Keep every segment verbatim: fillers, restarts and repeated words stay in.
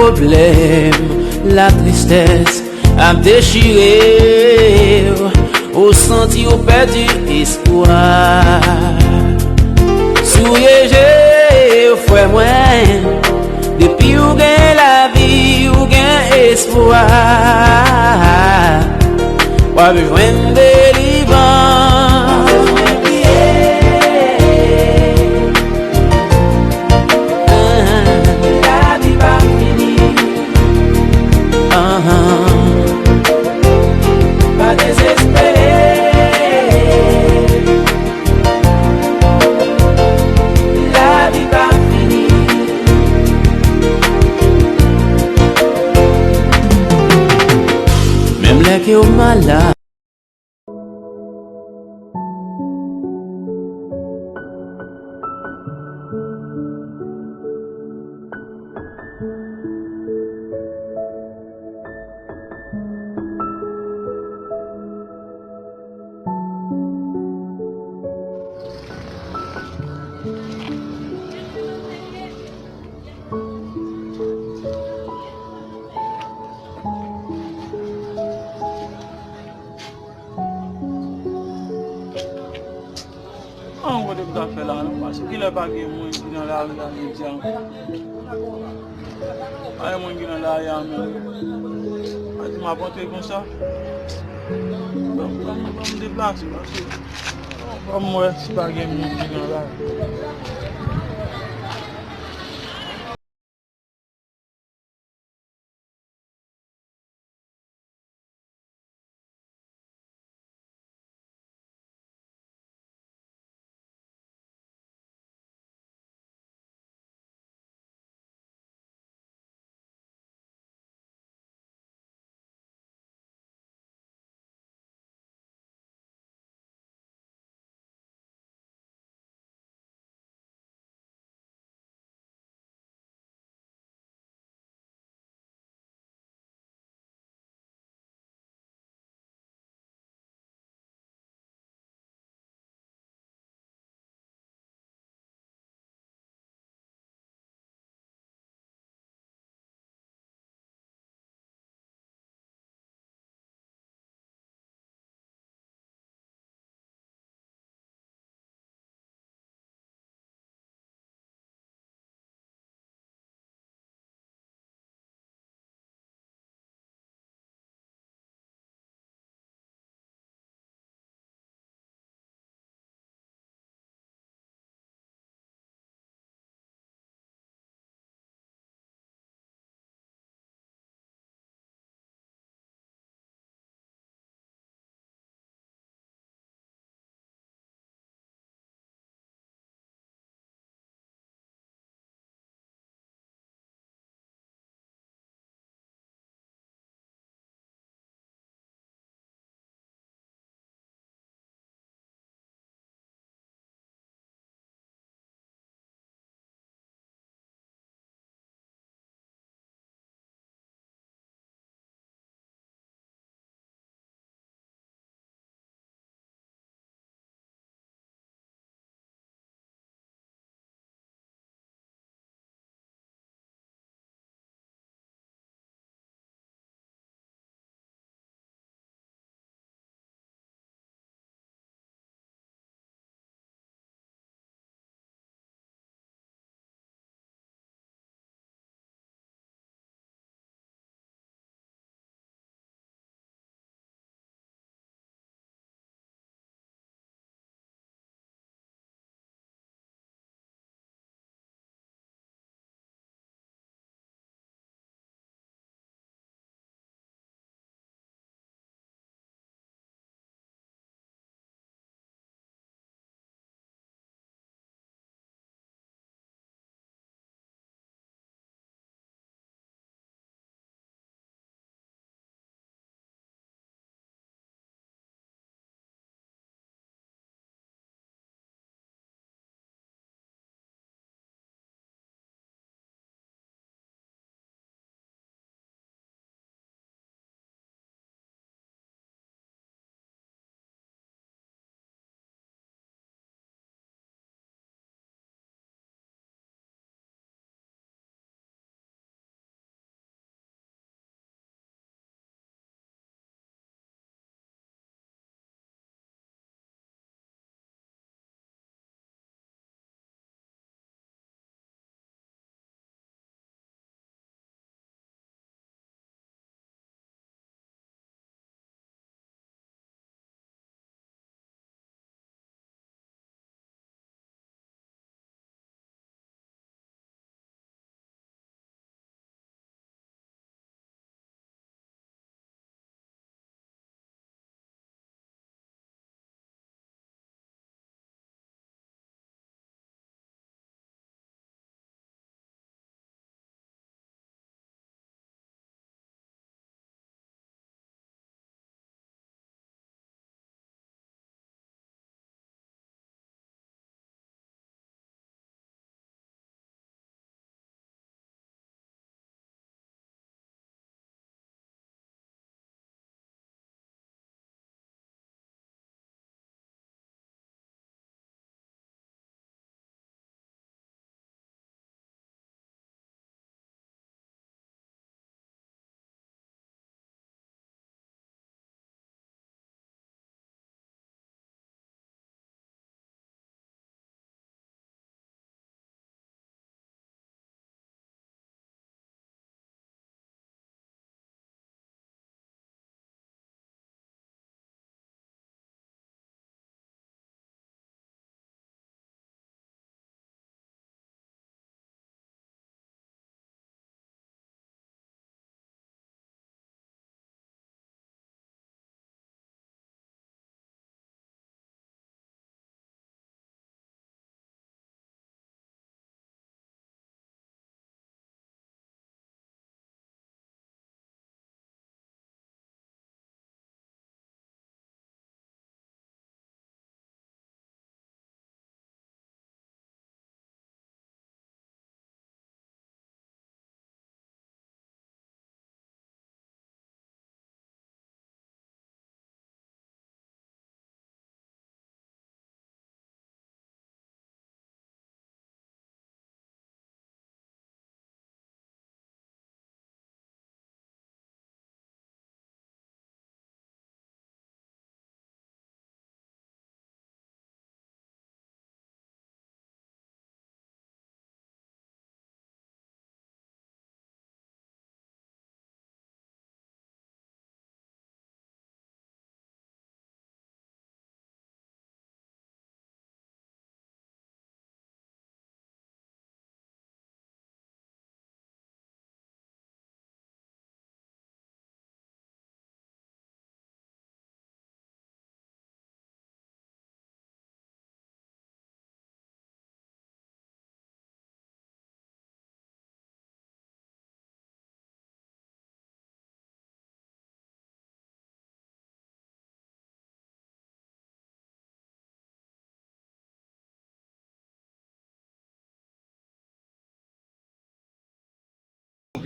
Pwoblèm, latristès ap dechire w, ou santi w pèdi espwa. Souye je w, frè mwen, depi w gen lavi, w gen espwa. W ap jwenn delivrans. Lavi pa fini. Pa dezespere. Lavi pa fini. Menm lè ke w malad. An, kote m ta fè la, non? Paske kilè pa gen moun ki nan lari la, jodi a? Pa gen moun ki nan lari a, non. Pa di m ap antre konsa. Ban m, ban m, ban m deplase, paske ban m wè si pa gen moun ki nan lari.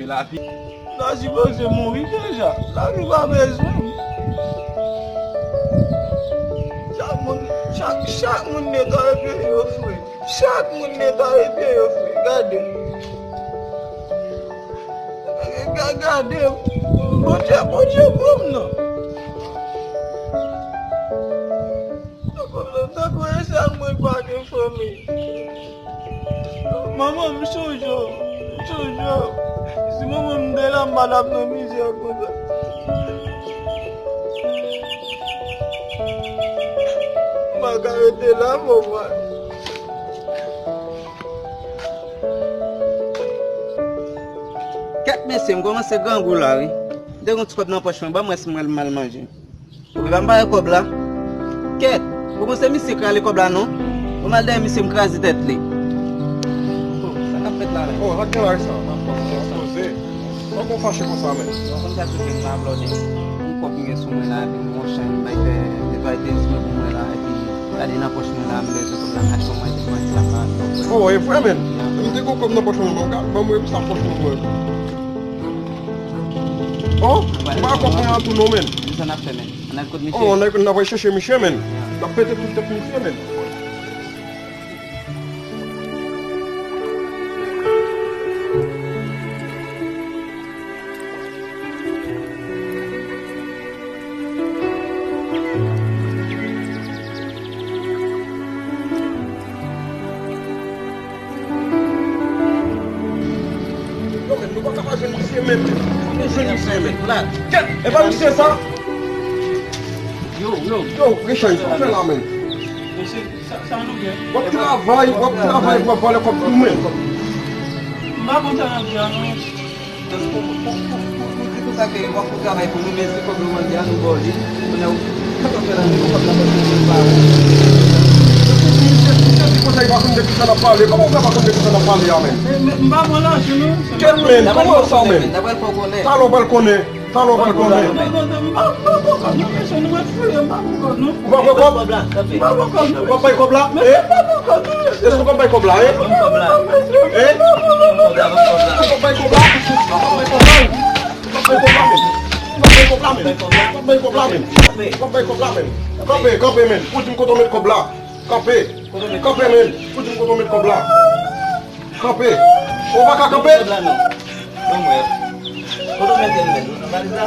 Lavi. M ta sipoze mouri deja. Lavi pa bezwen m. Chak moun, chak, chak moun netwaye pye yo, frè. Chak moun netwaye pye yo, frè. Gade. Ga-, gade. Bondye, Bondye pran m nan. Tankou e sèl mwen k pa gen fanmi. Manman, m sonje w, m sonje w. Si manman m te la, m pa t ap nan mizè konsa. M pa ka rete la, manman. Kèt mesye, m kòmanse grangou la, wi. M te gen yon ti kòb nan pòch mwen, ban m wè si m pral manje. Ou pa m pare kòb la? Kèt! Ou panse misye k rale kòb la non? Ou mal dèyè misye m kraze tèt li. Oh, sa k ap fèt la menm? Oh, sa k gen la sa? Poze. Sa w konn fache konsa menm? Ou konn sa tou fè m la blòde. Yon kòb m gen sou mwen la, epi m gon chay m bay fè netwaye tèris mwen pou mwen la, epi gade nan pòch mwen la, m bezwen kòb la, m achte yon manje, manje sa pa. Oh, e vre menm? M te gon kòb nan pòch mwen, ban m wè sa pòch mwen. Oh, m pa konprann an tou non menm. Sa n ap fè menm? Ann al kot misye. Oh, n ap, n ap al chèche misye, men. N ap pete tout tèt misye, men. Yo, men, nou pa ka pa jwenn misye, men. Nou jwenn misye, men. Kèt, e pa misye sa? Yo, yo. Yo, Richard, sa w fè la, men? Mesye, sa, sa nou gen? W ap travay, w ap travay, w ap vòlè kòb tou, men. M pa konn sa n ap di a, non. Pou, pou, pou, pou, pou di konsa ke w ap fè travay pou nou, men se kòb yo mande a, nou ba w li. Kounye a, w ap fè la, nou kòb la, kòb la, kòb la. Misye, misye di konsa, li pa konn de ki sa n ap pale. Kòman w fè pa konn de ki sa n ap pale a, men? Men, men, m pa pran lajan, non. Kèt, men, kòman sa, men? Talè w pral konnen. Talè w pral konnen. Talè w pral konnen. M pa, m pa, m pa pran kòb, non, mesye, nou mèt fouye, m pa pran kòb, non. Ou pa pran kòb? M pa pran kòb, non. Ou pa bay kòb la? Mesye, m pa pran kòb, non, mesye. Èske w pa bay kòb la, en? M pa pran kòb, mesye. En? Ou pa bay kòb la? Ou pa bay kòb la? Ou pa bay kòb la, men. Ou pa bay kòb la, men. Ou pa bay kòb la, men. Ou pa bay kòb la, men. Kanpe, kanpe, men. Ou di m kote w met kòb la. Kanpe. Kanpe, men. Ou di m kote w met kòb la. Kanpe. Ou pa ka kanpe. Kòb la, non. Ban m wè. Kote w mete l, men? Nan valiz la?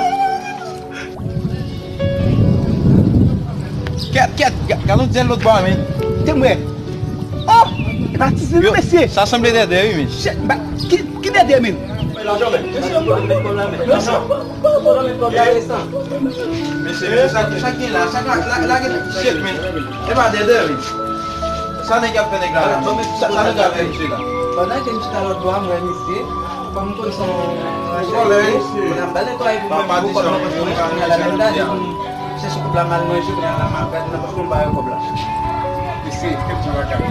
Kèt, kèt, ga-, gad yon dyèl lòt bò a, men. Te m wè. Oh! E pa ti zen non, mesye. Sa sanble dèdè, wi, men. Shit, ba, ki, ki dèdè, men? Mesye, mesye, sa, sa gen la, sa ka, la, la gen shit, men. E pa dèdè, men. Sa nèg ap fè nèg la la? Sa, sa nèg ap fè misye la? Pandan ke m chita lòt bò a, m wè misye. Kòm m konn se yon rachè misye, kounye a m pral netwaye pou mwen, pou kòb nan pòch mwen, kounye a la menm gade pou m chèche kòb la, m al manje, kounye a la m ap gade nan pòch mwen, m pa wè kòb la. Mesye, kèt ti bagay.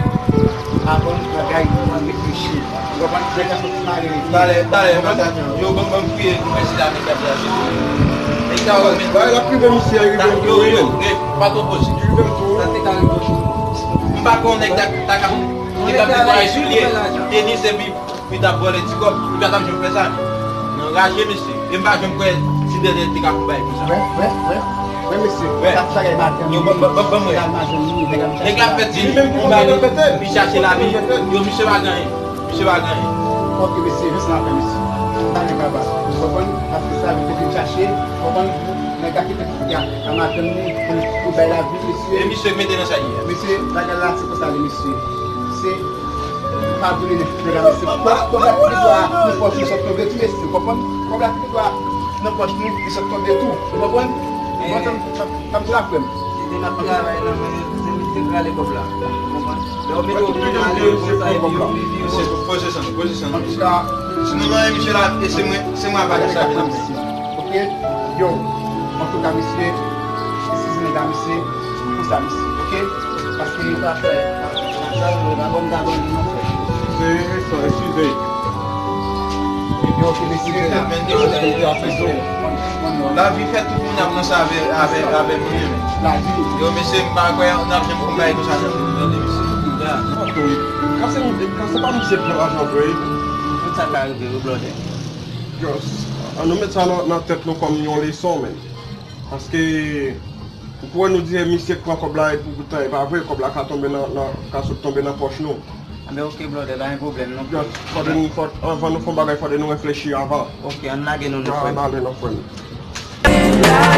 Avan m bagay, m reflechi. Ou konprann? Nèg la soti mare. Talè, talè, mwen ta di yo, ban m, ban m kriye pou mesye la, mesye la, mesye la. Nèg sa yo, men. Bagay la prive misye, rive m tou, yo, yo, pa twò poze. Rive m tou. Sa te ka rive. M pa konnen nèg ta, ta ka, ki t ap netwaye soulye tenis epi li t ap vòlè ti kòb, li pa t ap janm fè sa. Nan raje, mesye. E m pa janm kwè ti dèdè te ka fè yon bagay konsa. Wè, wè, wè. Wè, mesye. Wè. Sa, sa, sa, madanm li. Yo, ban, ban, ban, ban m wè. Sa, madanm li, nèg la fè ti, li menm pou bagay, li chache lavi. Yo, misye pa gen anyen. Misye pa gen anyen. Ok, mesye, jis nan fè, mesye. Sa nèg la ba. Ou konprann? Paske sa, li te vin chache. Ou konprann? Nèg la kite, ya, a madanm li, pou, pou bay lavi, mesye. E misye mete nan sa li ye. Mesye, bagay la, se konsa li, mesye. Se, pa vle nèg la, mesye. Kòb la ki gen dwa nan pòch li sot tonbe tou, mesye. Ou konprann? Kòb la ki gen dwa nan pòch li, li sot tonbe tou. Ou konprann? Bon, sa m, sa m, sa m di la, frè m. Li te nan travay nan men, se misye k rale kòb la. Ou konprann? Lè yo mete w nan ale konsa, epi yo vini, yo. Mesye, poze san, poze san. Antouka, si nou nan men misye la, e se mwen, se mwen ap ale sa, mesye. Ok? Yo, antouka, mesye, eskize nèg la, mesye, pou sa, mesye, ok? Paske li pa fè, sa yo, la bòn, la bòn, li nan fè. Eskize, eskize. Yo, ok, mesye, la. Lavi fè tout moun ap nan sa avè, avè, avè moun, men. Lavi. Yo, mesye, m pa kwè n ap janm konn bagay konsa nan moun, tande, mesye. Kase, kase pa misye pran lajan vre. Tout sa ka rive, wi, blòdè. Just, an nou met sa nan, nan tèt nou kòm yon leson, men. Paske, ou kwè nou di misye k pran kòb la, e pou tan, e pa vre, kòb la ka tonbe nan, nan, ka sot tonbe nan pòch nou. Anben, oke, brother, pa gen pwoblèm, non. Just, fòde nou, fòde, anvan nou fè yon bagay, fòde nou reflechi avan. Oke, ann lage nou, non, Ann frè m. Ale, non, frè m.